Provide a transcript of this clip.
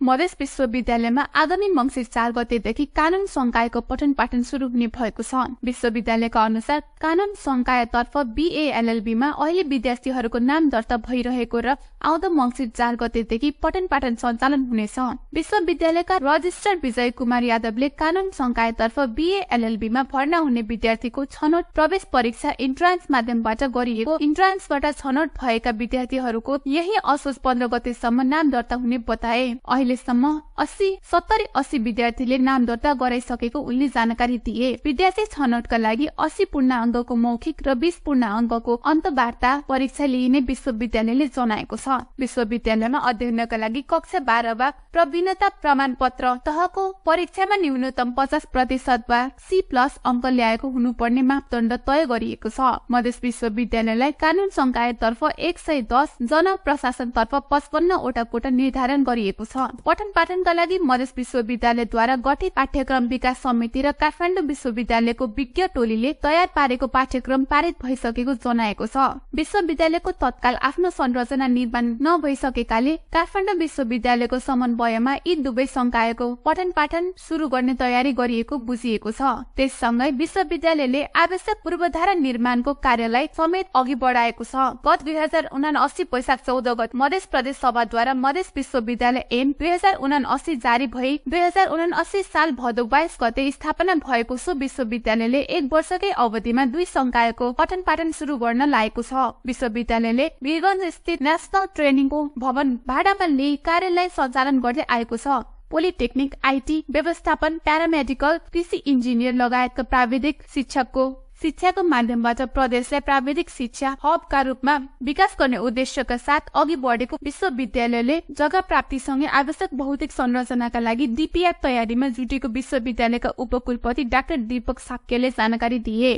मधेस विश्वविद्यालयमा आगामी मङ्सिर 4 गतेदेखि कानून संकायको पठन पाठन सुरु हुने भएको छ। विश्वविद्यालयका अनुसार कानून संकायतर्फ BALLB मा अहिले विद्यार्थीहरूको नाम दर्ता भइरहेको र आउँदो मङ्सिर 4 गतेदेखि पठन पाठन सञ्चालन हुनेछ। विश्वविद्यालयका रजिस्ट्रार विजय कुमार यादवले कानून संकायतर्फ BALLB मा भर्ना हुने विद्यार्थीको छनौट प्रवेश परीक्षा इन्ट्रान्स माध्यमबाट गरिएको, इन्ट्रान्सबाट छनौट भएका विद्यार्थीहरूको यही असोज 15 गतेसम्म नाम दर्ता हुने बताए। अहिलेसम्म 70-80 विद्यार्थीले नाम दर्ता गराइसकेको उनले जानकारी दिए। विद्यार्थी छनौटका लागि 80 पूर्णाङ्कको मौखिक र 20 पूर्णाङ्कको अन्तवार्ता परीक्षा लिइने विश्वविद्यालयले जनाएको छ। विश्वविद्यालयमा अध्ययनका लागि कक्षा 12 वा प्रवीणता प्रमाणपत्र तहको परीक्षामा न्यूनतम 50% वा C+ अङ्क ल्याएको हुनुपर्ने मापदण्ड तय गरिएको छ। मधेस विश्वविद्यालयलाई कानून संकायतर्फ 110, जनप्रशासनतर्फ 55 वटा कोटा निर्धारण गरिएको छ। पठन पाठनका लागि मधेस विश्वविद्यालयद्वारा गठित पाठ्यक्रम विकास समिति र काठमाडौँ विश्वविद्यालयको विज्ञ टोलीले तयार पारेको पाठ्यक्रम पारित भइसकेको जनाएको छ। विश्वविद्यालयको तत्काल आफ्नो संरचना निर्माण नभइसकेकाले काठमाडौँ विश्वविद्यालयको समन्वयमा यी दुवै संकायको पठन पाठन सुरु गर्ने तयारी गरिएको बुझिएको छ। त्यससँगै विश्वविद्यालयले आवश्यक पूर्वाधार निर्माणको कार्यलाई समेत अघि बढाएको छ। गत 2079 वैशाख 14 गते मधेस प्रदेश सभाद्वारा मधेस विश्वविद्यालय ऐन 2079 जारी भई 2079 साल भदौ 22 गते स्थापना भएको सो विश्वविद्यालयले 1 वर्षकै अवधिमा 2 संकायको पठन पाठन सुरु गर्न लागेको छ। विश्वविद्यालयले बिरगञ्ज स्थित नेशनल ट्रेनिङको भवन भाडामा लिई कार्यालय सञ्चालन गर्दै आएको छ। पोलिटेक्निक, IT, व्यवस्थापन, प्यारामेडिकल, कृषि इन्जिनियर लगायतका प्राविधिक शिक्षाको माध्यमबाट प्रदेशलाई प्राविधिक शिक्षा हबका रूपमा विकास गर्ने उद्देश्यका साथ अघि बढेको विश्वविद्यालयले जग्गा प्राप्तिसँगै आवश्यक भौतिक संरचनाका लागि DPR तयारीमा जुटेको विश्वविद्यालयका उपकुलपति डाक्टर दीपक साक्यले जानकारी दिए।